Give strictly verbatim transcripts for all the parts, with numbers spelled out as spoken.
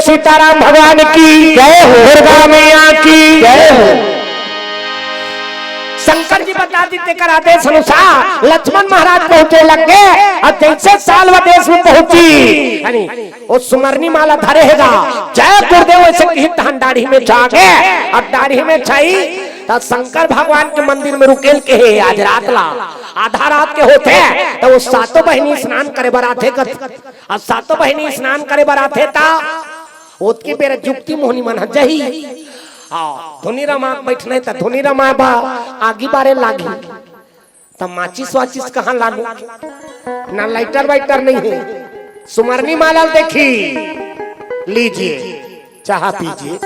सीताराम भगवान की जय हो। दुर्गा मैया की जय हो। शंकर जी बता दी, तेकर आदेश अनुसार लक्ष्मण महाराज पहुंचे लग गे। अब जइसे सालवा देश में पहुंची, यानी वो सुमरनी माला धरे हे गा, जय गुरुदेव, वइसे किहिस तहन डाढ़ी में छा गे। अब डाढ़ी में छाई त शंकर भगवान के मंदिर में रुकेल के हे, आज रात ला, आधा रात के होथे, त वो सातों बहिनी स्नान करे बर आथे। अब सातों बहिनी स्नान करे बर आथे, त ओतके बेरा जुक्ति मोहनी मन ह जही। हाँ, धुनी रमा बैठने त धुनी रमा बा, आगी बारे लागी। त माचिस वाचिस कहाँ लानू? ना लाइटर वाइटर नहीं है। सुमरनी माला देखी, लीजिए, चाहा पीजिए।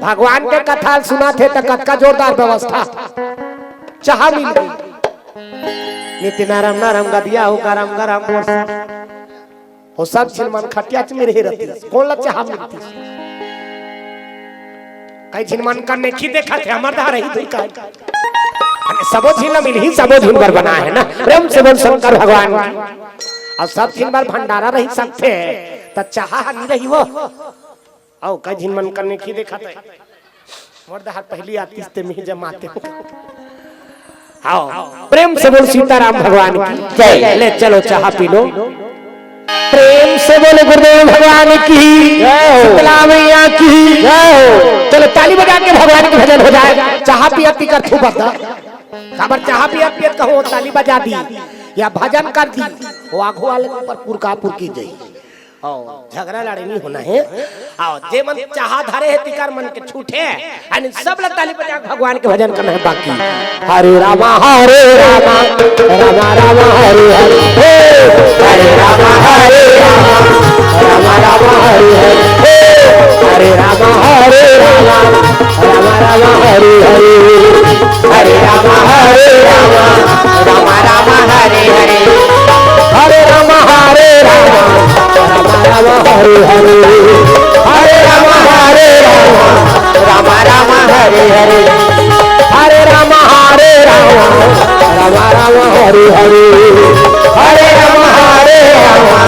भगवान के कथा सुनाथे त कतका जोरदार व्यवस्था। चाहा मिल गई। निति नरम नरम गदिया हो, गरम गरम बोस। वो सब झिन मन खटिया च में रहे रहती। कोन ला चाहा मिलती? कई झिन मन का नेकी देखा थे, हमर धार ही दुई का। अरे सबो झिन ला मिलही, सबो झिन बर बना है ना। प्रेम से बोल शंकर भगवान की। अब सब झिन बर भंडारा रही सकथे, त चाहा नहीं रही वो। अउ कई झिन मन का नेकी देखा थे। मोर डहर पहली आतिस ते मिही जमाते हो। आओ, प्रेम से बोल सीताराम भगवान की जय। ले चलो चाहा पी लो। प्रेम से बोल गुरुदेव भगवान की जय हो। शीतला मैया की जय हो। चलो ताली बजा के भगवान के भजन हो जाए। चाहा पियत पी कर थू बता। काबर चाहा पियत पियत कहूँ ताली बजा दी या भजन कर दी, वो आगू वाले के ऊपर पुरका पुरकी जाई। आओ, झगड़ा लड़ाई नहीं होना है। आओ, जे मन चाहा धरे है, तिकर मन के छूट है। अने सब ला ताली बजा के भगवान के भजन करना है बाकी। हरे रामा, हरे रामा, रामा रामा, हरे हरे। हे, हरे रामा, हरे रामा, रामा रामा, हरे हरे। हे, हरे रामा, हरे रामा, रामा रामा, हरे हरे। हरे रामा, हरे रामा, रामा रामा, हरे हरे। हरे रामा, हरे रामा, रामा रामा, हरे हरे। हरे रामा, हरे रामा, रामा रामा, हरे हरे। हरे रामा, हरे रामा, रामा रामा, हरे हरे। हरे रामा, हरे रामा,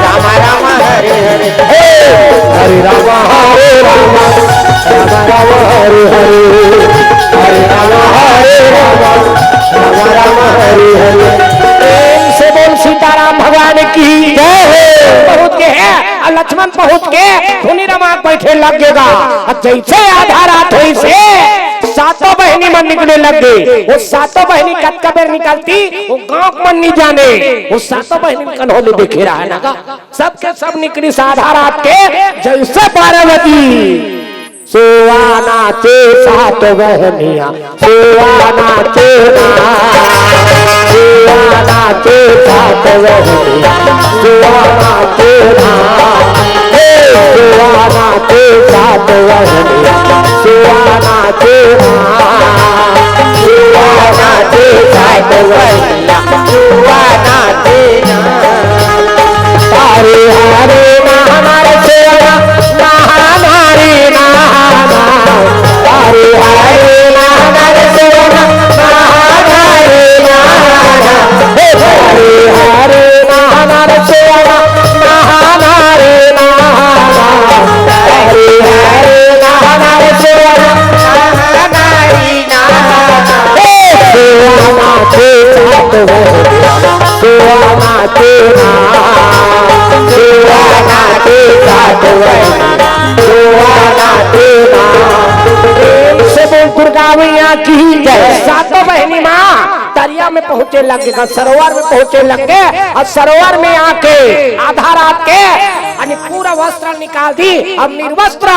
रामा रामा, हरे हरे। हे, हरे रामा, हरे रामा, रामा रामा, हरे हरे। हरे रामा, हरे रामा, रामा रामा, हरे हरे। प्रेम से बोल सीताराम भगवान की जय हो। पहुंच के है, अउ लक्ष्मण पहुंच के धुनी रमा बैठे लग गे गा। अब जइसे आधा रात होइसे सातों बहिनी मन निकले लग गे। वो सातों बहिनी कतका बेर निकलती, वो गांव के मन नहीं जाने। वो सातों बहिनी कन्हो में देखे रहा है ना गा। सबके सब निकली आधा रात के, जइसे बारह बजी। सोवा नाचे सात बहनिया, सोवा नाचे ना। सोवा नाचे सात बहनिया, सोवा नाचे ना। हे, सोवा नाचे सात बहनिया, सोवा नाचे ना। सोवा नाचे सात बहनिया, सोवा नाचे ना। हरे हरे नहाना रे सोना, नहाना रे नहाना। हरे हरे नहाना रे सोना, नहाना रे नहाना। हे हरे हरे नहाना रे सोना, नहाना रे नहाना। हरे हरे नहाना रे सोना, नहाना रे नहाना। हे सोना नाचे सात बहनिया, सोना नाचे ना। सोना नाचे सात बहनिया, सोना नाचे ना। प्रेम से बोल दुर्गा मैया की जय। सातों बहिनी मन तरिया में पहुंचे लग गे, सरोवर में पहुंचे लग गे, अउ सरोवर में आके आधा रात के अने पूरा वस्त्र निकाल दी, अब निर्वस्त्र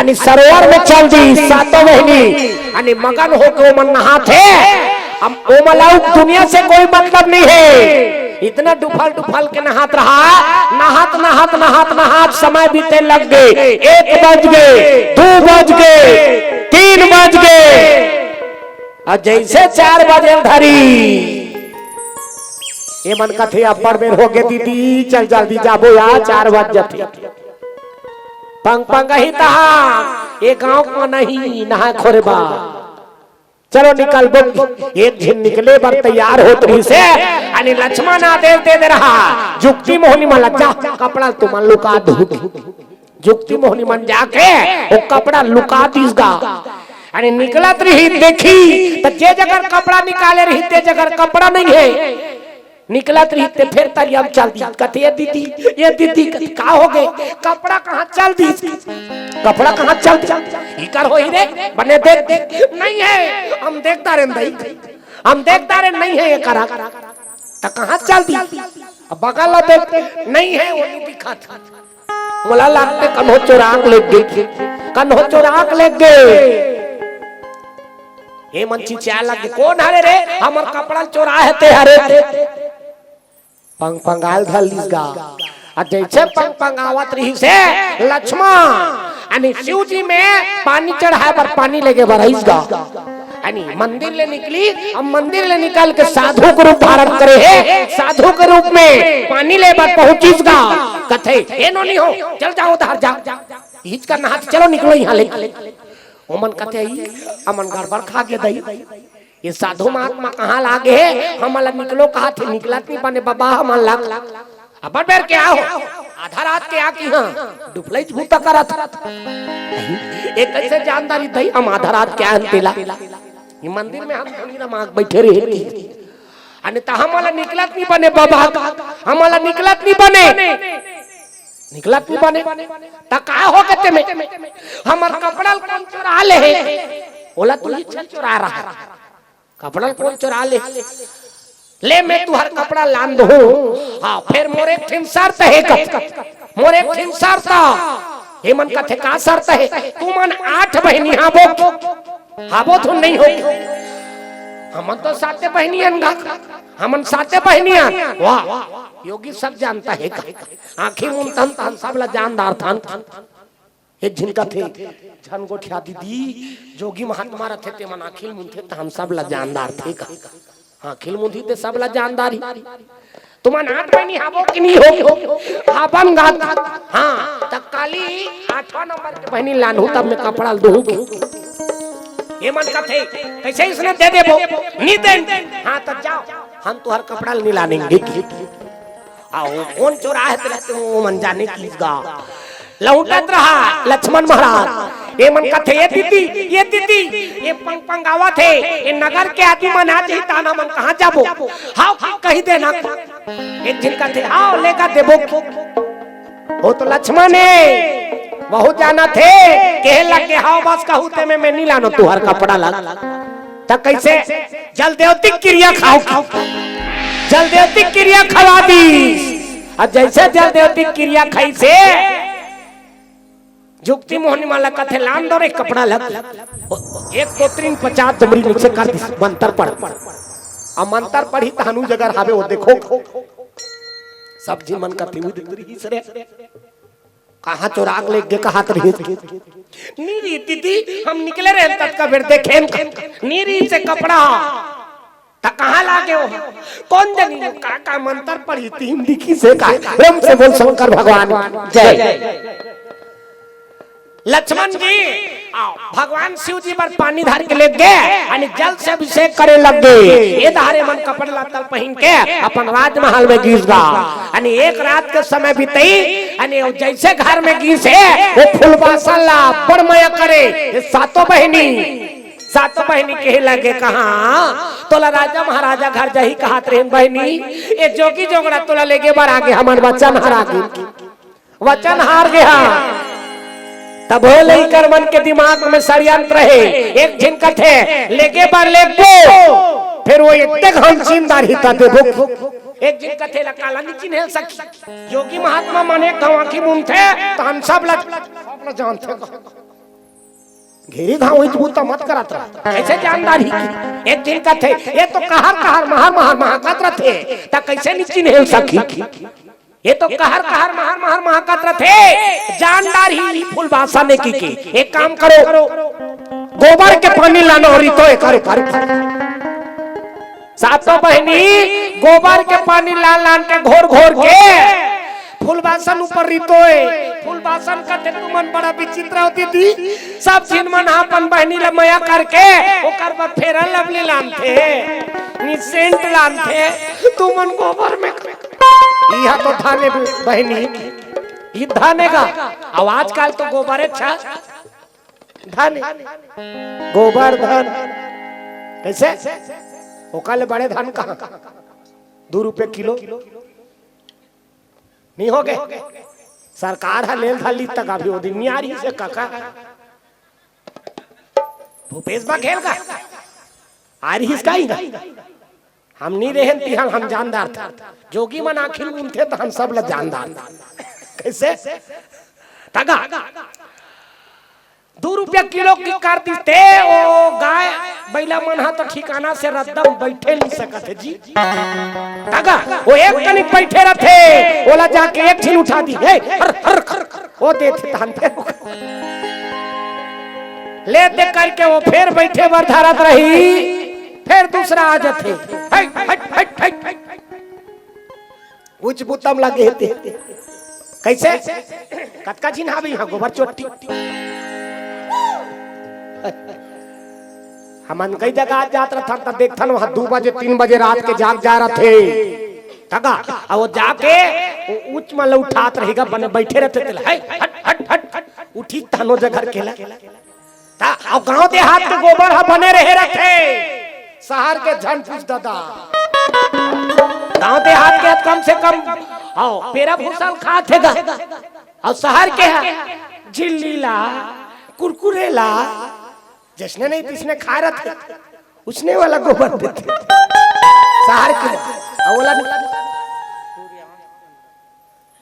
अने सरोवर में चल दी सातों बहिनी, अने मगन होके ओमन नहात हे। अब ओमन ला दुनिया से कोई मतलब नहीं है। इतना डुफल डुफल के नहात रहा, नहात, नहात, नहात, नहात समय बीते लग गे। एक बज गे, दू बज गे, तीन बज गे, अउ जइसे चार बजे धरी, एमन कथे, "अब्बड़ बेर होगे दीदी, चल जल्दी जाबो यार, चार बज जथे।" पंग पंग ही तहा, ए गांव के नहीं नहाय खोरे बर। चलो निकलबो। एक झिन निकले बर तैयार होत रहिस हे, अने लक्ष्मण आदेश दे दे रहा, जुक्ति मोहनी मन ला, जा कपड़ा ल तुमन लुका दू। जुक्ति मोहनी मन जाके वो कपड़ा लुका दिस गा। अने निकलत रही, देखी त जे जगह कपड़ा निकाले रही ते जगह कपड़ा नहीं हे। निकलत रही ते फेर तरिया म चल दी। कथे, "ये दीदी, ये दीदी," कथे, "का हो गे? कपड़ा कहाँ चल दी? कपड़ा कहाँ चल दी?" इकर होही रे, बने देख, "नहीं है, हम देख डारेन दई, हम देख डारेन, नहीं है ये करा।" त कहाँ चल दी? अब बगल ला देख, नहीं है, वो नहीं दिखत। मोला लागथे कन्हो चोरा के लेग गे, कन्हो चोरा के लेग गे। ये मन चिचिया लग गे, "कोन हरे रे? हमर कपड़ा चोरा हे ते हरे।" पंग पंगाल धर लिस गा। अउ जइसे पंग पंगावत रहिस हे लक्ष्मण, अने शिव जी में पानी चढ़ाए बर पानी लेगे बर आइस गा। अने मंदिर ले निकली, अब मंदिर ले निकल के साधु के रूप धारण करे हे, साधु के रूप में पानी ले बर पहुंचिस गा। कथे, "ए नोनी हो, चल जाओ उधर जा।" हिचका नहात, "चलो निकलो यहाँ ले।" ओमन कथे, "ई, हमन गड़बड़ खा गे दई।" ये साधु महात्मा कहाँ लागे हे? हमन ला निकलो कहाथे, निकलत नहीं बने बबा हमन ला। अब्बड़ बेर के आहो, आधा रात के आ कि हाँ, डुबलई भूता करत। ये कइसे जानदारी दई हम आधा रात के आन तेला? ये मंदिर में हम धनी रमा के बइठे रहे। अने त हमन ला निकलत नहीं बने बबा, हमन ला निकलत नहीं बने। निकलत नहीं बने। त का हो गे तेमे? हमर कपड़ा ल कोन चोरा ले हे? ओला तो ही चोरा रहा। कपड़ा ल कोन चोरा ले? ले मैं तुहर कपड़ा लान दूँ। हाँ, फेर मोर एक ठिन शर्त हे कथे। मोर एक ठिन शर्त। ये मन कथे का शर्त हे? तुमन आठ बहिनी हाबो। हाबो तो नहीं हो। हमन तो साते बहिनी अन गा। हमन साते बहिनी अन। वाह, योगी सब जानता हे का? आँखी मुंदथन तहन सब ला जान डारथन। एक झिन कथे, "झन गोठिया दीदी, जोगी महात्मा रथे ते मन आँखी मुंदथे तहन सब ला जान डारथे का?" आँखी मुंदही ते सब ला जान डारही। तुमन आठ बहिनी हाबो कि नहीं हो? हाबन गा। हाँ, त काली आठवां नंबर के बहिनी लानहूँ तब मैं कपड़ा ल दूहूँ कि। ये मन कथे, "कइसे इसने दे देबो?" "नहीं दे।" "हाँ, त जाओ, हम तुहर कपड़ा ल नहीं लानेंगे।" आओ, कोन चोरा हे तेला तो वो मन जाने किस गा। लहुटत रहा लक्ष्मण महाराज। ये मन कथे, "ये दीदी, ये दीदी, ये पंग पंगावत हे, ये नगर के आदमी मन आ जाही ताना मन कहाँ जाबो?" हाव, कहि देना। एक झिन कथे, "हाव, लेगा देबो।" वो तो लक्ष्मण हे, बहुत जानथे, कहे लग गे, "हाव, बस कहूँ ते में, मैं नहीं लानो तुहर कपड़ा ला।" त कइसे? जल देवती किरिया खाव, जल देवती किरिया खवा दी। अउ जइसे जल देवती किरिया खाइस हे, जुक्ति मोहनी मन ला कथे, "लान दो रे कपड़ा ल।" एक कोतरी म पचास डुमरी नीचे कर दिस, मंतर पढ़। अब मंतर पढ़ी तहन ओ जगह हावे, वो देखो। सब झिन मन कथे, "उदरी सरे।" कहाँ चोरा के लेग गे कहात रहिस। "नी री दीदी, हम निकले रहेन ततका बेर देखेन।" "नी री से कपड़ा।" "त कहाँ लागे हो?" "कोन जनी वो का का मंतर पढ़ी तीन दिखी से का।" प्रेम से बोल शंकर भगवान की जय। लक्ष्मण जी, आओ, भगवान शिव जी बर पानी धर के लेग गे, अने जल से अभिषेक करे लग गे। ये धारे मन कपड़ा लत्ता पहिन के अपन राजमहल में घिस गा। अने एक रात के समय बितई, अने वो जइसे घर में घिस हे, वो फुलबासन ला बड़ मया करे। ये सातों बहिनी, सातों बहिनी कहे लगे, "कहाँ तोला राजा महाराजा घर जाही कहात रहेन बहिनी, ये जोगी जोगड़ा तोला लेगे बर आगे, हमर वचन हरा गे।" वचन हार गे हा। तभो ले इकर मन के दिमाग में षड्यंत्र हे। एक झिन कथे, "लेगे बर लेगबो, फेर वो एतेक हम चिन्ह डारही त देबो।" एक झिन कथे, "ला काला नी चिन्हे सखी, योगी महात्मा मन एक घांव आँखी मुनथे, त हम सब ला, सब ला जानथे।" घेरी घांव इच बूता मत करत रह। कइसे जान डारही? एक झिन कथे, "ये तो कहर कहर, महर महर महकत रथे, त कइसे नी चिन्हे सखी?" ये तो कहर कहर महर महर महकत रथे, जान डारही फुलबासन ए कहिके। एक काम करो, गोबर के पानी लानो, रितो एकर ऊपर। सातों बहिनी गोबर के पानी लान लान के घोर घोर के फुलबासन ऊपर रितोय। फूलबासन कथे, तुमन बड़ा विचित्र हो दीदी। सब झिन मन ह अपन बहिनी ल मया करके ओकर बर Fair and Lovely लानथे, नि scent लानथे, तुमन गोबर में। इहा तो धाने बहिनी, ई धाने का। अब आजकल तो गोबरे अच्छा धाने, गोबर धन। कैसे? ओकर ले बड़े धन कहाँ? दू रुपये किलो। नहीं हो गए। सरकार ह लेल धर ली तक अभी वो दिन नहीं आ रही से काका। भूपेश बघेल का आ रही इसका ही ना। हम नहीं रहेन तिहां हम जानदार था। जोगी मन आखिर उनथे तो हम सब ला जानदार था। कैसे? तगा दू रुपया किलो के कर दिस ते, ओ गाय बैला मन ह तो ठिकाना से रद्दम बैठे नहीं सकत हे जी। तगा, वो एक कनिक बैठे रथे, ओला जाके एक झिन उठा दी, हे, हर, हर, हर, वो देथे तहन फेर। ले दे करके वो फेर बैठे बर धरत रही, फेर दूसरा आ जथे। हट, हट, हट, हट, हट। उच बुतम लगे हे ते। कैसे? कतका झिन हावे इहाँ गोबर चोट्टी। हमन कई जगह जात रथन त देखथन, वहाँ दू बजे, तीन बजे रात के जाग जा रथे। तगा, अउ वो जाके, वो उच म ल उठात रहेगा, बने बैठे रथे तेला। हे, हट, हट, हट, हट। उठी तहनो जगह केला। त अउ गांव देहात के गोबर ह बने रहे रथे, शहर के झन पूछ ददा। गांव देहात के कम से कम, अउ पेरा भूसा ल खात हे गा, अउ शहर के ह झिल्ली ला, कुरकुरे ला, जैसने नहीं तैसने खा रथे, उसने वाला गोबर देथे शहर के। अउ ओला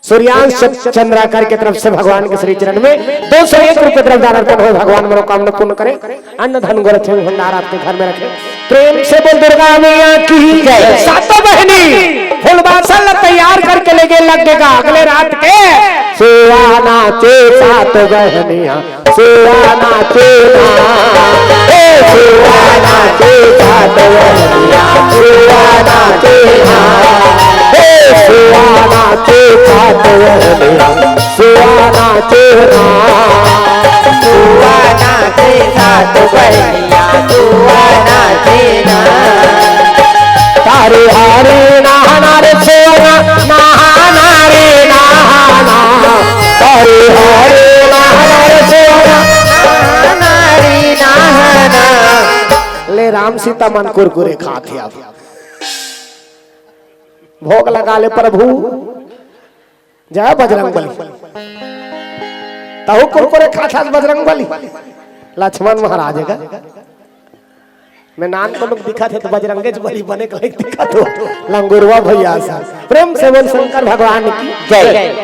सूर्यांश चंद्राकर के तरफ से भगवान के श्री चरण में दो सौ एक रुपये द्रव्य दान अर्पण हो। भगवान मनोकामना पूर्ण करे, अन्न धन गोरक्षण भंडार आपके घर में रखे। प्रेम से बोल दुर्गा मैया की जय। सातों बहिनी फुलबासन ला तैयार करके लेगे लग गेगा अगले रात के। सेवा नाचे सात बहनिया सेवा नाचे ना, हे सेवा नाचे सात बहनिया, सेवा नाचे ना, हे सेवा नाचे सात बहनिया, सेवा नाचे ना। सेवा नाचे सात बहनिया, सेवा नाचे ना। तारे हारे नहाना रे सोना, नहाना रे नहाना। तारे हारे नहाना रे सोना, नहाना रे नहाना। ले राम सीता मन कुरकुरे खात हे अब। भोग लगा ले प्रभु। जय बजरंग बली। तहु कुरकुरे खात हस बजरंग बली। लक्ष्मण महाराज का मैं नान को लोग दिखा थे तो बजरंगेच बली बने के लायक दिखा तो लंगुरवा भैया सा। प्रेम से बोल शंकर भगवान की जय।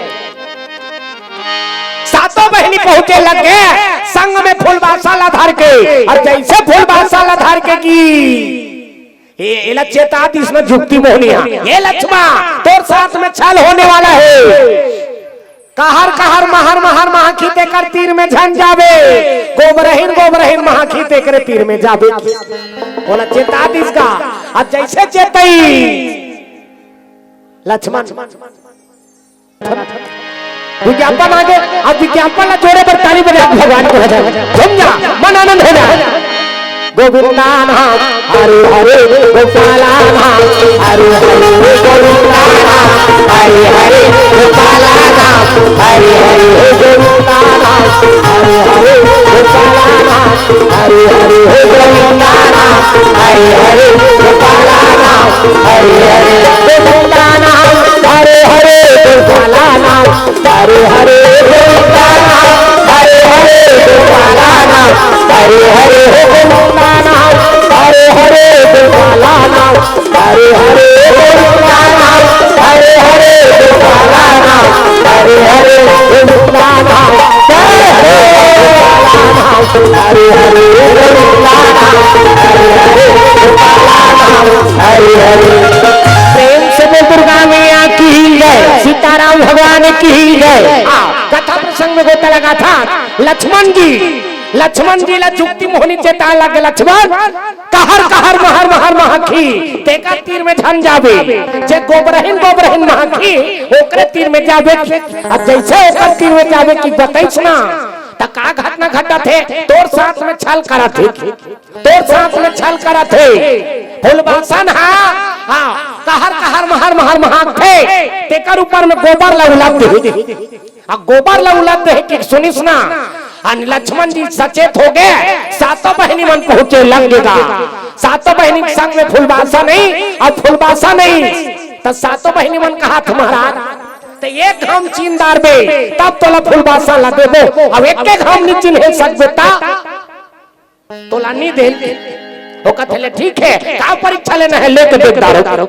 सातों बहिनी पहुंचे लग गे संग में फुलबासन ला धर के, अउ जैसे फुलबासन ला धर के कि ए, एला चेता दिस न जुक्ति मोहनिया। ए लक्ष्मा, तोर साथ में छल होने वाला हे। कहर कहर महर महर महाखी तेकर तीर में झन जाबे। गोबरहिन गोबरहिन महाखी तेकरे तीर में जाबे। ओला चेता दिस गा। अउ जैसे चेतई लक्ष्मण विज्ञापन आगे, अब विज्ञापन ला जोड़े बर ताली बजा भगवान को भजन। झूम जा, मन आनंद हो जा। गोविंदा नाम हरे हरे, गोपाला नाम हरे हरे, गोविंदा नाम हरे हरे, गोपाला नाम हरे हरे, गोविंदा नाम हरे हरे, गोपाला नाम हरे हरे, गोविंदा नाम हरे हरे, गोपाला नाम हरे हरे, गोविंदा नाम हरे हरे, गोपाला नाम हरे हरे, गोविंदा नाम हरे हरे, गोपाला नाम हरे हरे, गोविंदा नाम हरे हरे, गोपाला नाम हरे हरे, गोविंदा नाम हरे हरे, गोपाला नाम हरे हरे, गोविंदा नाम हरे हरे, गोपाला नाम हरे हरे, गोविंदा नाम हरे हरे, गोपाला नाम हरे हरे। प्रेम से बोल दुर्गा मैया की जय, सीताराम भगवान की जय। हाँ, कथा प्रसंग में गोता लगा था लक्ष्मण जी। लक्ष्मण जी ला जुक्ति मोहनी चेताए लगे, लक्ष्मण, कहर कहर महर महर महकी, तेकर तीर में झन जाबे। जे गोबरहिन गोबरहिन महकी, ओकरे तीर में जाबे। अब जइसे ओकर तीर में जाबे कि बतइस ना, त का घटना घटत हे? तोर साथ में छल करत हे, तोर साथ में छल करत हे। फूलबासन हा, हाँ, कहर कहर महर महर महकथे, तेकर ऊपर में गोबर ला उलद दे। आ गोबर ला उलद दे कि सुनिस ना, आ लक्ष्मण जी सचेत होगे, सातों बहिनी मन पहुंचे लगे गा। सातों बहिनी के संग में फूलबासन नहीं, अब फूलबासन नहीं, त सातों बहिनी मन कहत, महाराज, त एक घाम चिन डारबे, तब तोला फूलबासन ला देबो, अब एक एक घाम नी चिन्हे सकबे त तोला नी दे। ओ कथे ले, ठीक हे, का परीक्षा लेना हे, लेके देख डारो।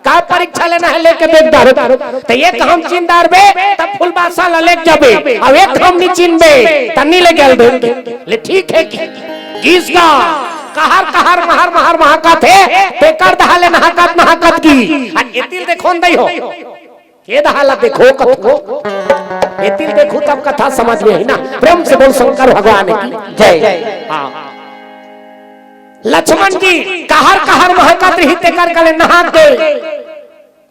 का परीक्षा लेना हे, लेके देख डारो। त एक घाम चिन डारबे, तब फूलबासन ला लेके जाबे। अब एक घाम नी चिनबे, त नी लेके आल दे। ले, ठीक हे कि। गीस गा, कहर कहर महर महर महकत हे, तेकर डहर ले नहकत नहकत गिस। अउ एती ल देखो न दई हो। ए डहर ला देखो कथो। एती ल देखो तब कथा समझ में आही ना। प्रेम से बोल शंकर भगवान की जय। हाँ। लक्ष्मण जी कहर कहर महकत रहिस तेकर करा ले नहाके।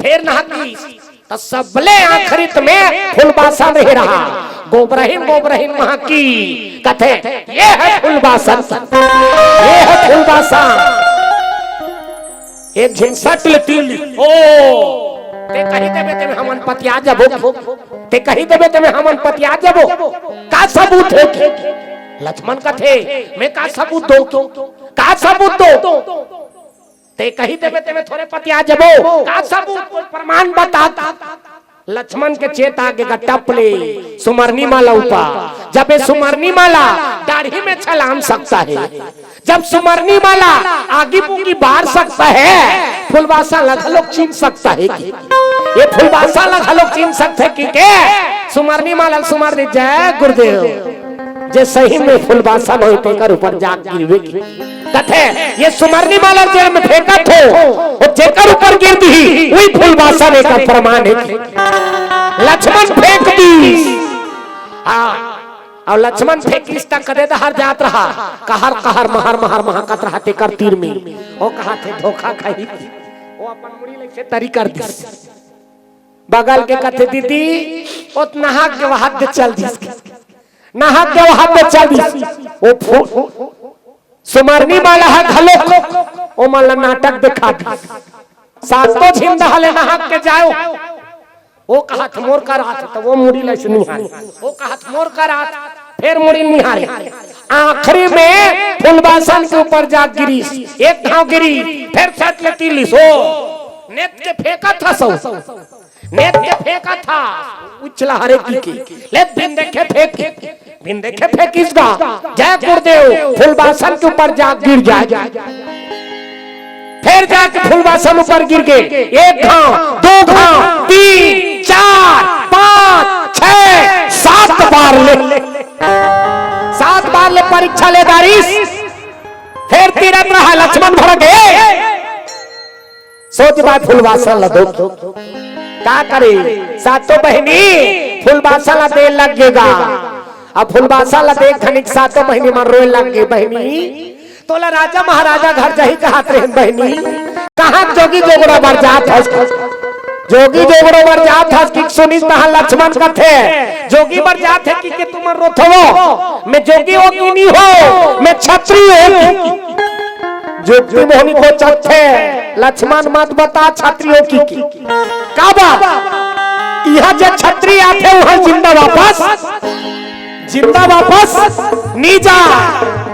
फेर नहाके त सबले आखिरी में फूलबासन रहे रहा। गोबरहिन गोबरहिन महकी। कथे, ये हे फूलबासन। ये हे फूलबासन। एक झिन सट ले तीर लिस। ओ, ते कहि देबे तेमे हमन पतिया जबो। ते कहि देबे तेमे हमन पतिया जबो। का सबूत हे? लक्ष्मण कथे, मैं का सबूत दों? का सबूत दों? ते कहि देबे तेमे थोरे पतिया जबो। का सबूत? प्रमाण बता। लक्ष्मण के चेत आगे गा टप ले सुमरनी माला ऊपर। जब ये सुमरनी माला डाढ़ी में छलांग सकता हे, जब सुमरनी माला आगी बुगी बार सकता हे, फूलबासन ला घलोक चिन सकता हे कि? ये फूलबासन ला घलोक चिन सकथे कि के? सुमरनी माला ल सुमर दे, जय गुरुदेव। जे सही में फूलबासन होही, तेकर ऊपर जाके गिरबे कि। कथे, ये सुमरनी माला ल जेमे फेंकत हों, अउ जेकर ऊपर गिर दिही, उही फूलबासन एकर प्रमाण हे। लक्ष्मण फेंक दिस। हाँ, अउ लक्ष्मण फेंकिस त कते डहर जात रहा, कहर कहर महर महर महकत रहा तेकर तीर में। ओ कहत हे धोखा खाही। ओ अपन मुड़ी ल अइसे तरी कर दिस। बगल के कथे, दीदी, ओ त नहाके वहाद दे चल दिस। नहाके वहाद दे चल दिस। ओ फू-, सुमरनी माला ह घलोक ओमन ला नाटक देखा दिस। सातों झिन डहर ले नहाके जाय ओ। ओ कहत मोर करा आत, त ओ मुड़ी ल अइसे निहारे। ओ कहत मोर करा आत, फेर मुड़ी ल निहारे। आखिरी में फूलबासन के ऊपर जाके गिरिस। एक घांव गिरिस, फेर सट ले तीर लिस। ओ नेत के फेंकत हस ओ। नेत के फेंकत हस, उछला हरे कि के। ले बिन देखे फेंक, बिन देखे फेंकिस गा। जय गुरुदेव, फूलबासन के ऊपर जाके गिर जाय। फेर जाके फूलबासन ऊपर गिर गे। एक घांव, दू घांव, तीन, चार, पांच, छह, सात बार ले, सात बार ले परीक्षा ले डारिस। फेर तीरथ रहा लक्ष्मण भड़क गे। सोच बात फूलबासन ला दो। का करे? सातों बहिनी फूलबासन ला दे लग गे गा। अब फूलबासन ला देख घनी के सातों बहिनी मन रोय लग गे। बहिनी, तोला राजा महाराजा घर जाही कहत रहेन बहिनी, कहां जोगी जोगड़ा बर जात हस? जोगी जोगड़ा बर जात हस कि सुनिस तहां लक्ष्मण कथे, जोगी बर जात हे कि के तुमन रोथवो, मैं जोगी वोगी नी हों, मैं छत्री हों। जुक्ति मोहनी को चथे, लक्ष्मण मत बता छत्री हों कि के। काबर? इहां जे छत्री आथे, उहां जिंदा वापस, जिंदा वापस नी जाय।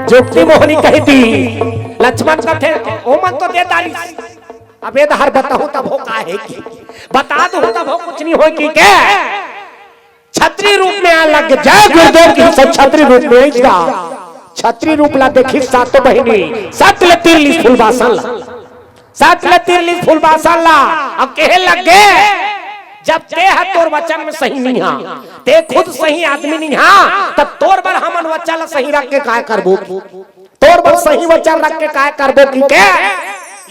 जुक्ति मोहनी कहि दिस। लक्ष्मण कथे, ओमन तो दे डारिस। अब ए डहर बताहूं तभो का हे कि? बता दूं तभो कुछ नी होय कि के? छत्री रूप में आय लग गे। जय गुरुदेव की, सब छत्री रूप में आइस गा। छत्री रूप ला देखिस सातों बहिनी, सट ले तीर लिस फूलबासन ला। सट ले तीर लिस फूलबासन ला। अब कहे लग गे, जब ते ह तोर वचन में सही नी हा, ते खुद सही आदमी नी हा, तब तोर बर हमन वचन ला सही रख के काय करबो? तोर बर सही वचन रख के काय करबो कि के?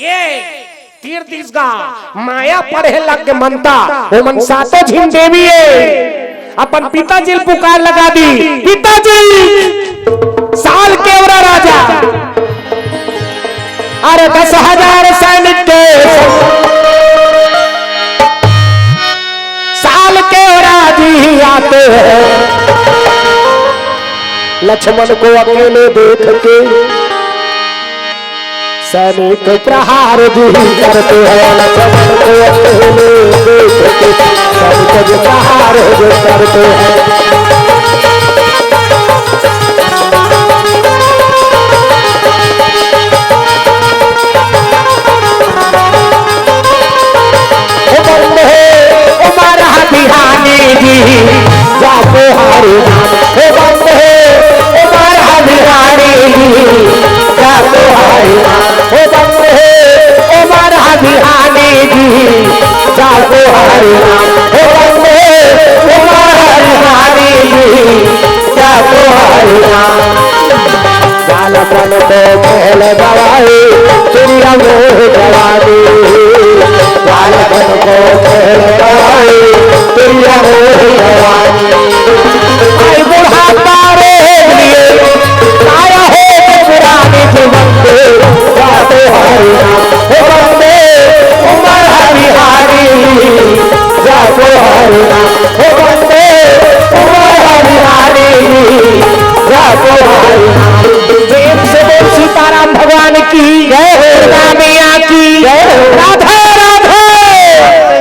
ये तीर दिस गा, माया पड़े लग गे ममता, ओमन सातों झिन देवी ए। अपन पिताजी ल पुकार लगा दी, "पिताजी, साल केवरा राजा, अरे दस हजार सैनिक के संग साल केवरा जी आते हैं।" लक्ष्मण को अकेले देख के सैनिक प्रहार भी करते हैं, लक्ष्मण को अकेले देख के सैनिक प्रहार भी करते हैं। ओ बंदे, ओ मारा बिहारी जी, जाको हारी नाम। ओ बंदे, ओ मारा बिहारी जी, जाको हारी नाम। ओ बंदे, ओ मारा बिहारी जी, जाको हारी नाम। ओ बंदे, ओ मारा बिहारी जी, जाको हारी नाम। बालपन को खेल गवाए, चिड़िया मोह जवानी। बालपन को खेल गवाए, चिड़िया मोह जवानी। आई बुढ़ापा रोग लिए, आया हो पुरानी जीवन के, जाको हारी नाम। ओ बंदे, ओ मारा बिहारी, जाको हारी नाम। ओ बंदे, ओ मारा बिहारी, जाको हारी नाम। प्रेम से बोल सीताराम भगवान की जय हो, दुर्गा मैया की जय हो, राधे राधे।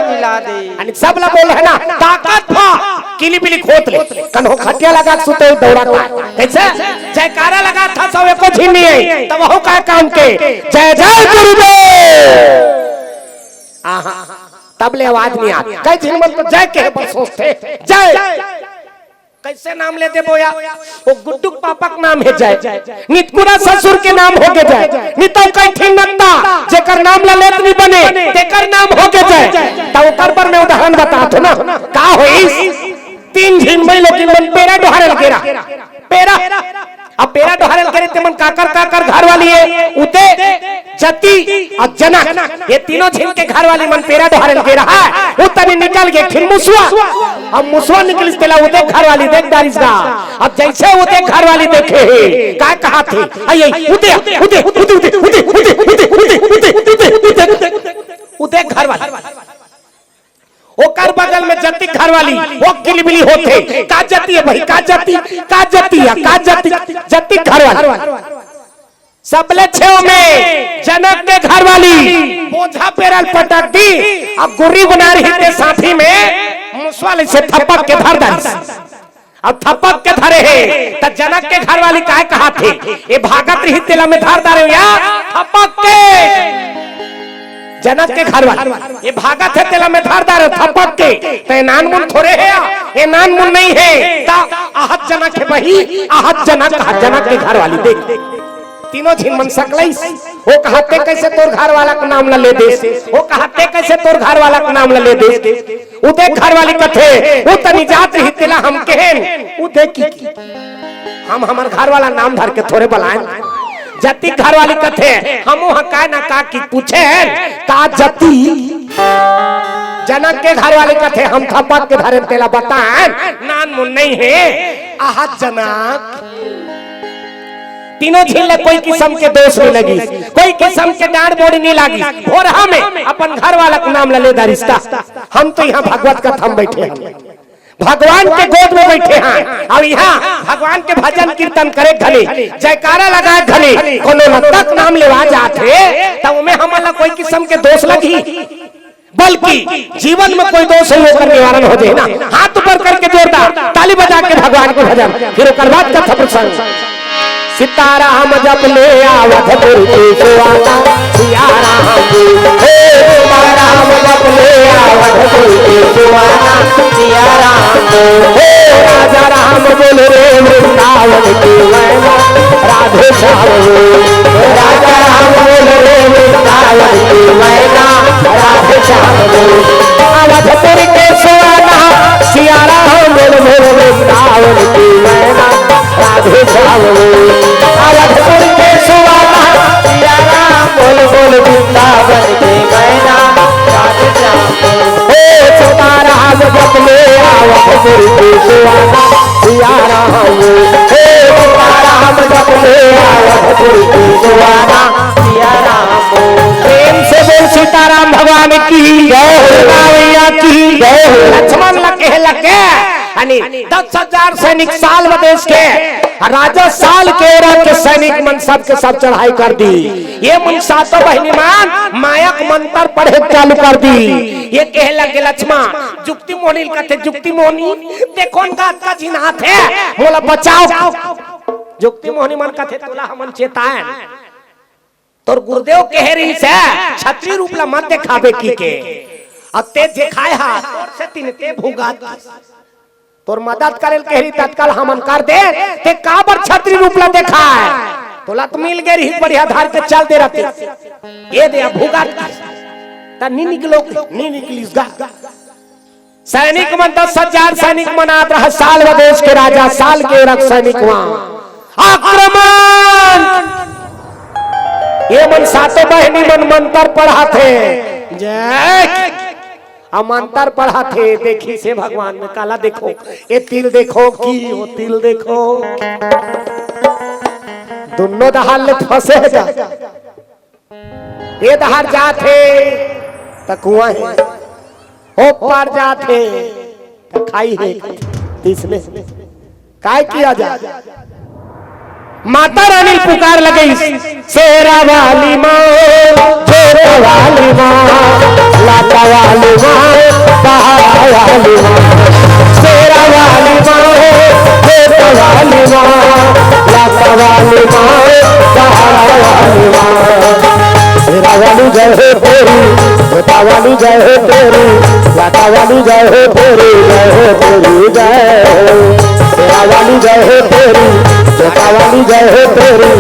मिला दे। यानी सब ला बोल है ना, ताकत भा किली बिली खोत ले, कन्हो खटिया लगा के सुते दौड़ा था। कैसे? जयकारा लगा था सब, एको झिन नहीं है, तब वो का काम के, "जय जय गुरुदेव।" आहा, तब ले आवाज नहीं आती। कई झिन मन तो जय कहे पर सोचते, "जय।" कैसे नाम ले देबो या? वो गुड्डू के पापा के नाम है जय, नितकुरा ससुर के नाम हो गे जय, नितो कई ठिन नत्ता, जेकर नाम ला लेत नहीं बने, तेकर नाम हो गे जय। त ओकर पर मैं उदाहरण बतात हूँ ना, का होइस? तीन झिन मई लोकिन मन पेरा डोहारे ल गेरा, पेरा। अब पेरा डोहारे ल गेरे ते मन काकर काकर घर वाली है, उते जती अउ जनक, ये तीनों झिन के घर वाली मन पेरा डोहारे ल गे रहा है, वो तनी निकल गे, फिर मुसवा। अब मुसवा निकलिस तेला उदे घर वाली देख डारिस गा। अब जैसे उदे घर वाली देखे हे, का कहा थे? आई, आई, उदे, उदे, उदे, उदे, उदे, उदे, उदे, उदे, उदे, उदे, उदे, उदे, उदे घर वाली। ओकर बगल में जतिक घर वाली, वो किलबिली होथे। का जती है भाई, का जती, का जती है, का जती, जतिक घर वाली। सबले छेव में जनक के घर वाली बोझा पेरा ल पटक दी, अब गुर्री बना रही ते साथी में मुसवा ले से थपक के धर डारिस। अब थपक के धरे हे, त जनक के घर वाली काय कहा थे? ये भागत रही तेला में धर डारे या थपक के। जनक के घर वाली, ये भागत है तेला में धर डारे थपक के, त ये नानमुन थोरे है या, ये नानमुन नहीं है, त आहत जनक है बही, आहत जनक, आहत जनक के घर वाली देख। तीनों झिन मन सकलइस। वो कहा ते कैसे तोर घर वाला के नाम ला ले देस? वो कहा ते कैसे तोर घर वाला के नाम ला ले देस? उदे घर वाली कथे, वो तनी जात रही तेला हम कहेन, उदे की, की। हम हमर घर वाला नाम धर के थोरे बलाएन। जतिक घर वाली कथे, हम वहाँ का ना का की पूछेन, का जती? जनक के घर वाली कथे, हम थपक के धरेन तेला बताएन, नानमुन नहीं है, आहत जनक। तीनों झिन ले कोई किसम के दोष नहीं लगिस, कोई किसम के डांट बोड़ी नहीं लागिस। भोरहा में अपन घर वाला के नाम ला ले डारिस ता। हम तो यहाँ भगवत कथा में बैठे हन, भगवान के गोद में बैठे हन, अउ यहाँ भगवान के भजन कीर्तन करे घनी, जयकारा लगाए घनी कोनो नत्ता के नाम लेवा जात हे, त ओमे हमन ला कोई किसम के दोष लगही? बल्कि जीवन में कोई दोष हो, ओकर निवारण हो जाए ना। हाथ ऊपर करके जोरदार ताली बजा के भगवान के भजन, फिर ओकर बाद कथा प्रसंग। सीताराम जप ले अवधपुर के सुहाना, सिया राम बोल। हे सीताराम जप ले अवधपुर के सुहाना, सिया राम बोल। हे राजा राम बोल रे वृंदावन की मैना, राधे श्याम बोल। राजा राम बोल रे वृंदावन की मैना, राधे श्याम बोल। अवधपुर के सुहाना, सिया राम बोल बोल वृंदावन की मैना, राधे श्याम बोल। अवधपुर के सुहाना, सिया राम बोल बोल वृंदावन की मैना, राधे श्याम बोल। ओ सीताराम जप ले आवा, पुरखी सुहाना सिया राम, हे सीताराम जप ले आवत पुरखी सुहाना सिया राम। प्रेम से बोल सीताराम भगवान की जय हो, दुर्गा मैया की जय हो। लक्ष्मण ला कहे लगे, यानी दस हजार सैनिक साल्व देश के, राजा साल्व के ओरा के सैनिक मन सब के सब चढ़ाई कर दी। ये मन सातों बहिनी मन माया के मंत्र पढ़े चालू कर दी। ये कहे लगे लक्ष्मण, जुक्ति मोहनी कथे, जुक्ति मोहनी, ते कोन का अतका झिन हाथ हे, मोला बचाव। जुक्ति मोहनी मन कथे, तोला हमन चेतायन, तोर गुरुदेव कहे रहिस हे, छत्री रूप ला मत देखाबे कहिके। अब ते देखाय हा, तोर से तीन ते भुगत। तोर मदद करे ल कहे रहिस, तत्काल हमन कर दे, ते काबर छत्री रूप ला देखाय? तोला तो मिल गे रहिस, बढ़िया धर के चल दे रहते। ये दे, अब भुगत। त नी निकलो, नी निकलिस गा। सैनिक मन, दस हजार सैनिक मन आत रहा, साल्व देश के राजा साल्व के ओरा के सैनिक मन। आक्रमण! ये मन सातों बहिनी मन मंत्र पढ़ाथे। जय। अब मंत्र पढ़ाथे, देखिस हे भगवान में, काला देखो, ये तिल देखो कि वो तिल देखो, दुनों डहार ले फंसे हे जा। ए डहार जात हे त कुआं हे, ओ पार जात हे त खाई हे। तीसने काय किया जा? माता रानी पुकार लगई, शेरा वाली माँ, जोरा वाली माँ, लाटा वाली माँ, पहाड़ा वाली माँ, शेरा वाली माँ, जोरा वाली माँ, लाटा वाली माँ, पहाड़ा वाली माँ। शेरा वाली जय हो तेरी, जोता वाली जय हो तेरी, लाटा वाली जय हो तेरी, जय हो तेरी जय हो। शेरा वाली जय हो तेरी, जोता वाली जय हो तेरी,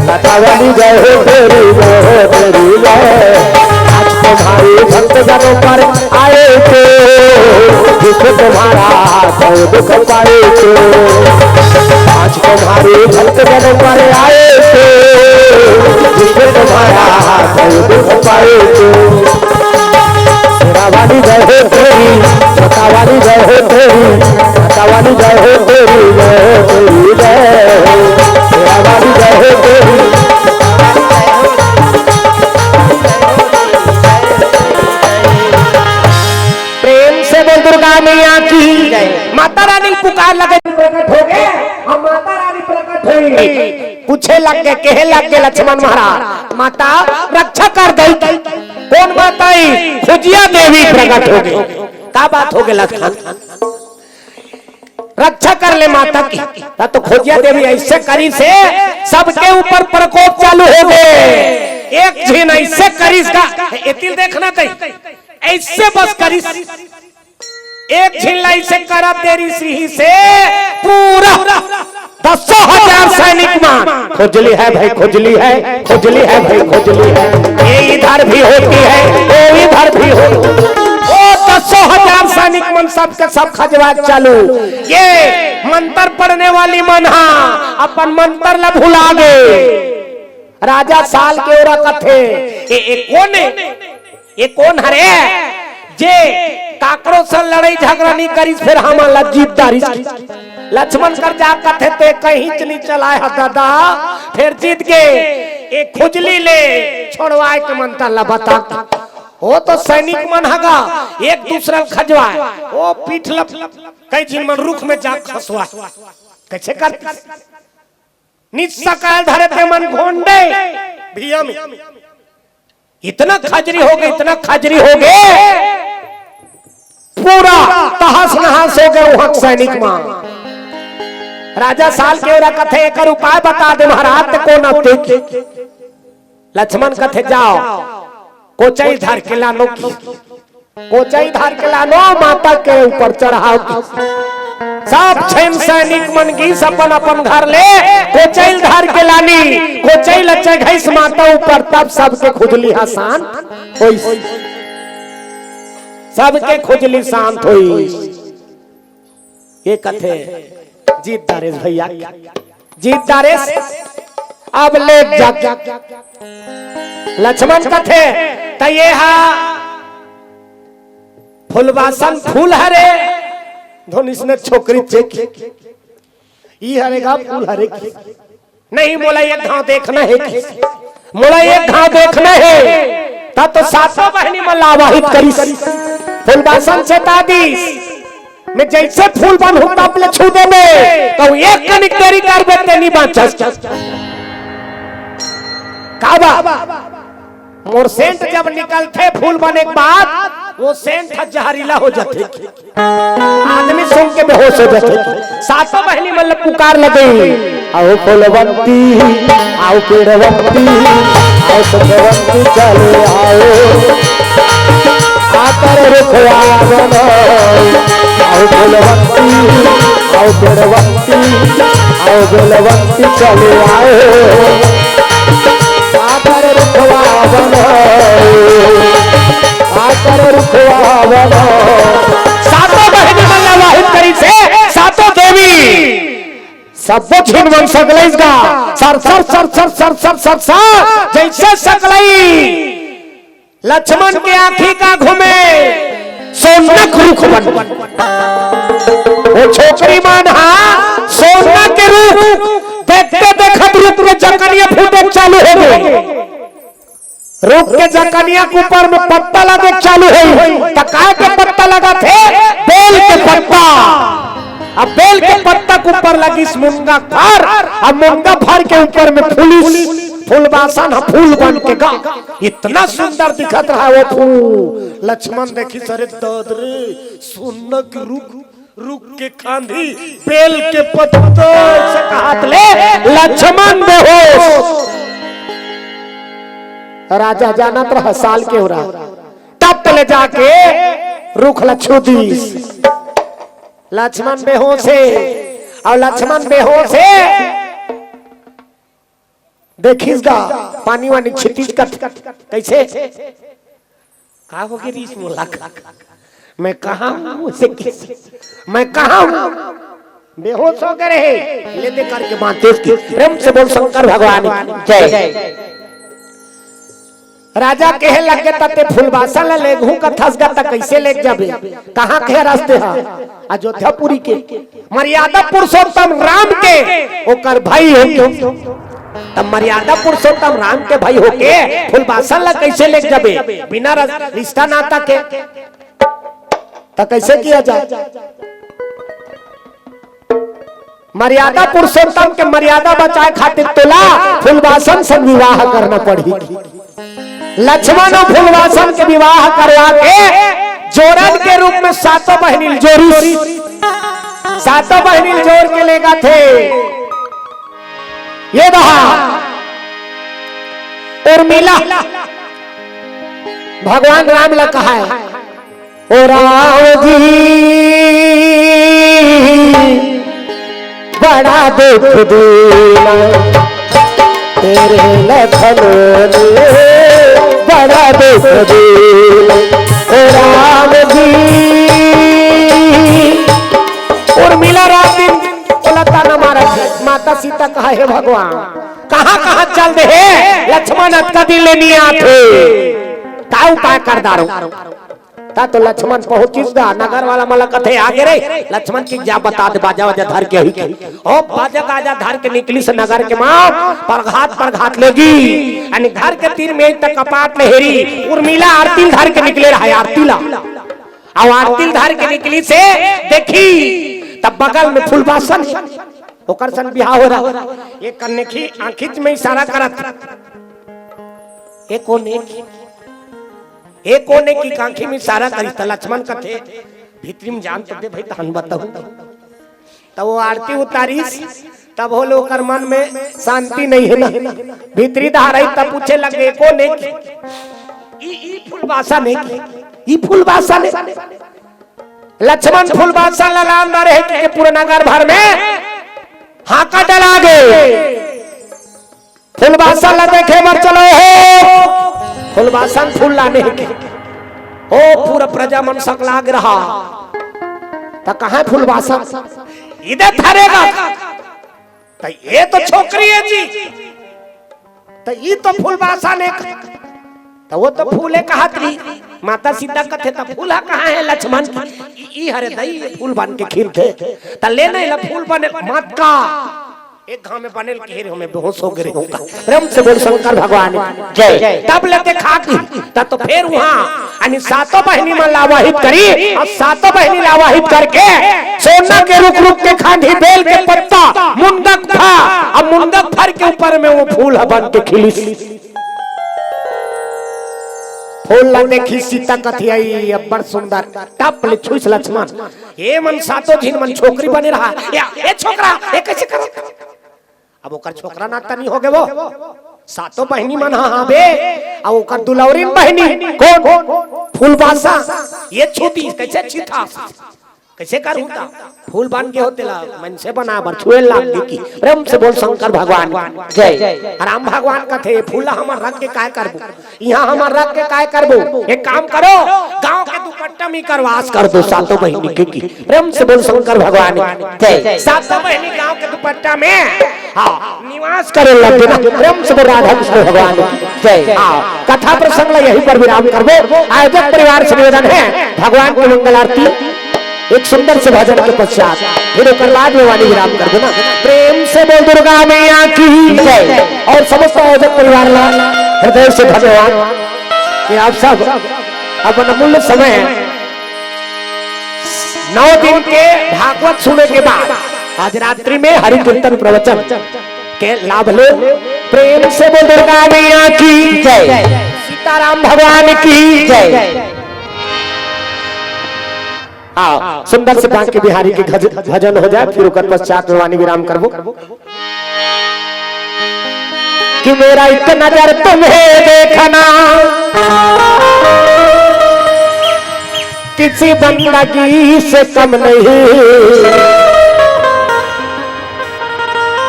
लाटा वाली जय हो तेरी, जय हो तेरी जय। आज तुम्हारे भक्त जनों पर आए थे, जिसको तुम्हारा सब दुख पाए थे। आज तुम्हारे भक्त जनों पर आए थे, जिसको तुम्हारा सब दुख पाए थे। शेरा वाली जय हो तेरी, जोता वाली जय हो तेरी, लाटा वाली जय हो तेरी, जय हो तेरी जय हो। शेरा वाली जय हो तेरी। प्रेम से बोल दुर्गा मैया की जय। माता रानी पुकार लगे, प्रकट हो गए, हम माता रानी प्रकट हुई। पूछे लग गए, कहे लग गए लक्ष्मण महाराज, माता रक्षा कर दई। कोन माता आई? खोजिया देवी प्रकट हो गई। का बात हो गई लक्ष्मण? रक्षा कर ले माता की। त तो खोजिया देवी ऐसे करिस हे, सबके ऊपर प्रकोप चालू हो गए। एक झिन ऐसे करिस का, एतिल देखना तई, ऐसे बस करिस। एक झिन ला ऐसे करत देरी सिंह से पूरा दसों हजार सैनिक मन। खुजली है भाई, खुजली है, खुजली है भाई, खुजली है। ये इधर भी होती है, वो इधर भी हो। ओ दसों हजार सैनिक मन सबके सब खजवा चालू। ये मंत्र पढ़ने वाली मन हा अपन मंत्र ला भुला गे। राजा साल्व के ओरा कथे, ए, ए कोन ए? ये कोन हरे जे काकरो से लड़ाई झगड़ा नहीं करिस, फिर हमन ला जीत डारिस? लक्ष्मण कर जा कथे, ते कहीं च नहीं चलाय ह दादा, फिर जीत गे। ये खुजली ले छोड़वाए के मंत्र ला बता। वो तो सैनिक मन हगा, एक दूसरा ल खजवाए, वो पीठ ल कई झिन मन रुख में जा खसवाए। कैसे करती? निस्सा काल धरे ते मन घोंडे भिया में। इतना खजरी हो गए, इतना खजरी हो गए, पूरा तहस नहस हो गए वहां के सैनिक मन। राजा साल्व के ओरा कथे, एकर उपाय बता दे महाराज, ते कोन अते की। लक्ष्मण कथे, जाओ, कोचई धर के लानो की। कोचई धर के लानो, माता के ऊपर चढ़ाव की। सब झिन सैनिक मन गिस अपन अपन घर ले, कोचई धर के लानी, कोचई ल चघइस माता ऊपर, तब सबके खुजली हा शांत होइस। सबके खुजली शांत होइस। ये कथे जीत डारेस भैया, जीत डारेस, अब ले जा। लक्ष्मण कथे, त ये हा फुलवासन फूल हरे, धोनी इसने छोकरी चेक, ई हरे गा फूल हरे की। नहीं, मोला एक घाव देखना हे कि, मोला एक घाव देखना हे। तब तो सातों बहिनी मन ला आवाहित करिस, फूलबासन चेता दिस, मैं जइसे फूल बन हूं तब ले छू देबे, त एक कनिक देरी करबे ते नी बांचस। का बा? मोर सेंट जब निकलथे फूल बने के बाद, वो सेंट ह जहरीला हो जाथे। आदमी सूंघ के बेहोश हो जाथे। सातों बहिनी मन ल पुकार लगे, आओ फूलवंती, आओ पेड़वंती, आओ सुखवंती चले आओ। आकर रुखवा बनाओ, आओ फूलवंती, आओ पेड़वंती, आओ बेलवंती चले आओ। आकर रुखवा बनाओ, आकर रुखवा बनाओ। सातों बहिनी मन ला आवाहित करिस हे, सातों देवी, सबो झिन मन सकलइस गा, sir sir sir sir sir sir sir sir, जइसे सकलई लक्ष्मण के आंखी का घूमे सोनक रुख बन। वो छोकरी मन हा सोना के रुख देखते देखत रुख के जकनिया फूटे चालू हो गए। रुख के जकनिया के ऊपर में पत्ता लगे चालू हो, त काय के पत्ता लगा थे? बेल के पत्ता। अब बेल के पत्ता के ऊपर लगिस मुनगा फर, अब मुनगा फर के ऊपर में फूलिस फूलबासन ह फूल बन के गा। इतना सुंदर दिखत रहा वो फूल। लक्ष्मण देखिस, अरे दद रे, सोना के रुख, रुख के कांदी, बेल के पत्ता, अइसे कहत ले लक्ष्मण बेहोश। राजा जानत रहा साल के हो रहा, तब ले जाके रुख ला छू दिस। लक्ष्मण बेहोश हे, अउ लक्ष्मण बेहोश हे, देखिस गा, पानी वानी छिटिस कत, कइसे? का हो गे रिहिस मोला? मैं कहाँ हूँ? उसे किस, मैं कहाँ हूँ? बेहोश हो गए रहे, ले दे करके बांध देस कि प्रेम से बोल शंकर भगवान की जय। राजा कहे लगे, "त ते फूलबासन ला लेगहूं कथस गा, त कइसे लेग जाबे? कहाँ के रस्ते हा?" अयोध्यापुरी के, मर्यादा पुरुषोत्तम राम के ओकर भाई हो के, त मर्यादा पुरुषोत्तम राम के भाई होके फूलबासन ला कइसे लेग जाबे? बिना रस-, रिश्ता नाता के, त कइसे किया जाए? मर्यादा पुरुषोत्तम के मर्यादा बचाए खातिर तोला फूलबासन से विवाह करना पड़ही। लक्ष्मण अउ फूलबासन के विवाह करवा के जोरन के रूप में सातों बहिनी जोरिस, सातों बहिनी जोर के लेगा थे। ये रहा उर्मिला, भगवान राम ला कहा है, ओ राम जी, बड़ा दुख देना तेरे लखन ने, बड़ा दुख देना, ओ राम जी। उर्मिला रात दिन बोला ताना मारा, माता सीता कहा, "हे भगवान, कहाँ कहाँ चल दे हे लक्ष्मण, अतका दिन ले नी आथे, का उपाय कर डारो?" ता तो लक्ष्मण पहुंचिस गा, नगर वाला मन ला कथे, "आगे रे लक्ष्मण की जा बता दे, बाजा वाजा धर के ही के।" ओ बाजा गाजा धर के निकलिस नगर के माँ, परघात परघात लेगी। अने घर के तीर में एक कपाट ले हेरी, उर्मिला आरती धर के निकले रहा, आरती ला। अब आरती धर के निकलिस हे, देखी तब बगल में फूलबासन, ओकर सन बिहाव हो रहा। एक कन्ने की आंखिच में इशारा करत, "ए कोन ए?" ए कोन ए की आंखी में इशारा करिस, त लक्ष्मण कथे, "भीतरी में जान तो दे भाई, तहन बताहूं।" त वो आरती उतारिस, तब होले ओकर मन में शांति नहीं है ना, भीतरी धाराई, तब पूछे लगे, "कोन ए की? ई, ई फूलबासन ए की? ई फूलबासन ए?" लक्ष्मण फूलबासन ला लान डारे हे कि पूरे नगर भर में हाका डला गे। फूलबासन ला देखे बर चलो हो, फूलबासन फूल लाने हे के। ओ पूरा प्रजा मन सकलाग रहा, त कहाँ फूलबासन? इधर धरेगा। त ये तो छोकरी है जी, त ई तो फूलबासन ए। त वो तो फूल ए कहत रही। माता सीता कथे, "त फूल ह कहाँ है लक्ष्मण?" ई, ई हरे दई फूल बन के खिलथे, त लेना एला फूल बने मत का। एक घाव में बने ल कहे रहे, मैं बेहोश हो गए रहूंगा। प्रेम से बोल शंकर भगवान की जय। तब लेते खा की, तब तो फिर वहां यानी सातों बहिनी मन ला आवाहित करी, अउ सातों बहिनी ला आवाहित करके सोना के रुख, रुख के खांधी, बेल के पत्ता, मुंदक भा, अब मुंदक भर के ऊपर में वो फूल ह बन के खिलिस। फूल ला देखी सीता कथी आई, अब्बड़ सुंदर। टप ले छुइस लक्ष्मण, ए मन सातों झिन मन छोकरी बने रहा। या, ए छोकरा, ए कैसे करो? अब ओकर छोकरा ना तनी हो गे वो। सातों बहिनी मन हा, हां बे। अब ओकर दुलौरिन बहिनी कोन? फूलबासा। ए छूती कैसे छीथा? कैसे कर होता? फूल बन के होते ला मनसे बना बर छुए लाग दी की। प्रेम से बोल शंकर भगवान की जय। राम भगवान कथे, फूल ला हमर रख के काय करबो? इहां हमर रख के काय करबो? एक काम करो, गांव के दुपट्टा में करवास कर दो सातों बहिनी के की। प्रेम से बोल शंकर भगवान की जय। सातों बहिनी गांव के दुपट्टा में, हां, निवास करे लग गे ना। प्रेम से बोल राधा कृष्ण भगवान की जय। हां, कथा प्रसंग ला यहीं पर विराम करबो। आयोजक परिवार से निवेदन है, भगवान की मंगल आरती एक सुंदर से भजन के पश्चात फिर ओकर बाद में वाणी विराम कर देना। प्रेम से बोल दुर्गा मैया की जय। और समस्त आयोजक परिवार ला हृदय से धन्यवाद कि आप सब अपन अमूल्य समय नौ दिन के भागवत सुने के बाद आज रात्रि में हरि कीर्तन प्रवचन के लाभ लो। प्रेम से बोल दुर्गा मैया की जय। सीताराम भगवान की जय। आओ, सुंदर से बांके बिहारी के गज-, भजन हो जाए, फिर ओकर पश्चात में वाणी विराम करबो। कि मेरा एक नजर तुम्हें देखना, किसी बंदगी से कम नहीं।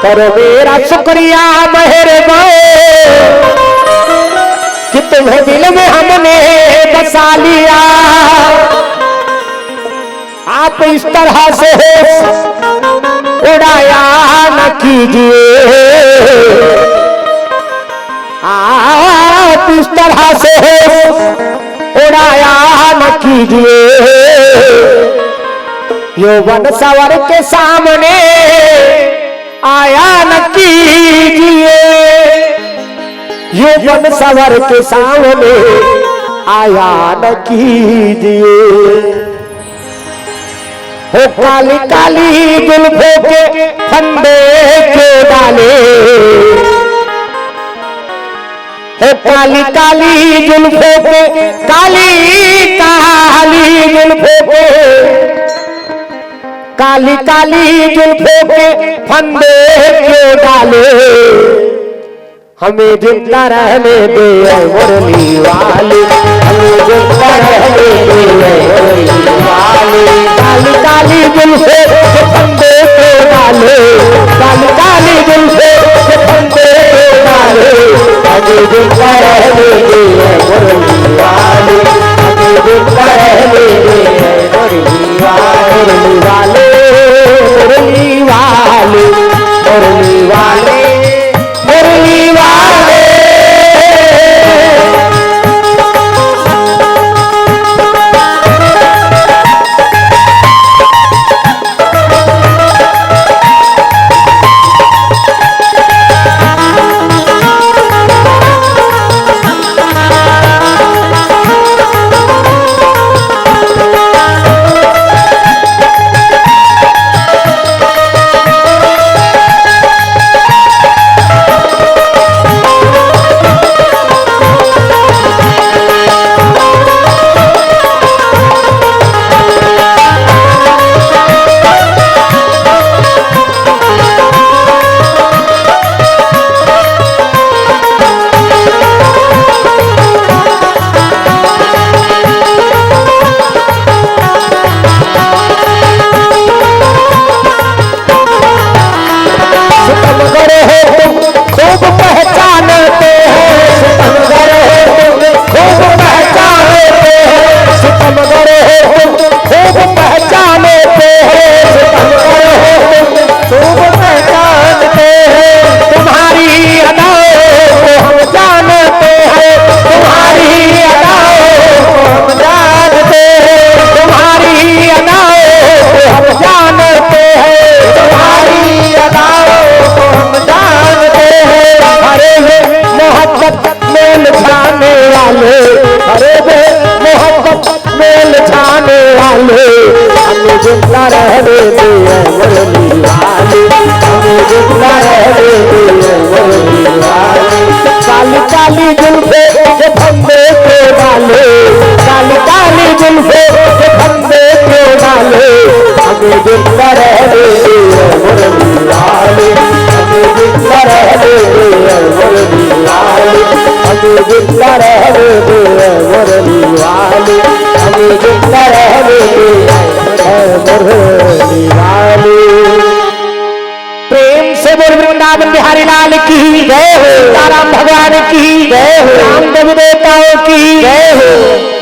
करो मेरा शुक्रिया मेहरबान कि तुम्हें दिल में हमने बसा लिया। आप इस तरह से होश उड़ाया न कीजिए, आप इस तरह से होश उड़ाया न कीजिए। यौवन सवर के सामने आया न कीजिए, यौवन सवर के सामने आया न कीजिए। हो काली काली जुल्फों के फंदे क्यों डाले, हो काली काली जुल्फों के, काली काली जुल्फों के, काली काली जुल्फों के फंदे क्यों डाले। हमें जिंदा रहने दे ऐ मुरली वाली, हमें जिंदा रहने दे ऐ मुरली वाली। काली काली जुल्फों के फंदे क्यों डाले, काली काली जुल्फों के फंदे क्यों डाले। हमें जिंदा रहने दे ऐ मुरली वाली, हमें जिंदा रहने दे ऐ मुरली वाली, मुरली वाले, मुरली वाले, मुरली वाले, मुरली वाले। रहने दे ए मुरली वाली, हमें जिंदा रहने दे ए मुरली वाली। काली काली जुल्फे के फंदे को डाले, काली काली जुल्फे के फंदे को डाले, हमें जिंदा रहने दे ए मुरली वाली, हमें जिंदा रहने दे ए मुरली वाली, हमें जिंदा रहने दे ए मुरली वाली, हमें जिंदा रहने दे ए मुरली वाली। प्रेम से बोल वृंदावन बिहारी लाल की जय हो, सीताराम भगवान की जय हो, राम देवी देवताओं की जय हो।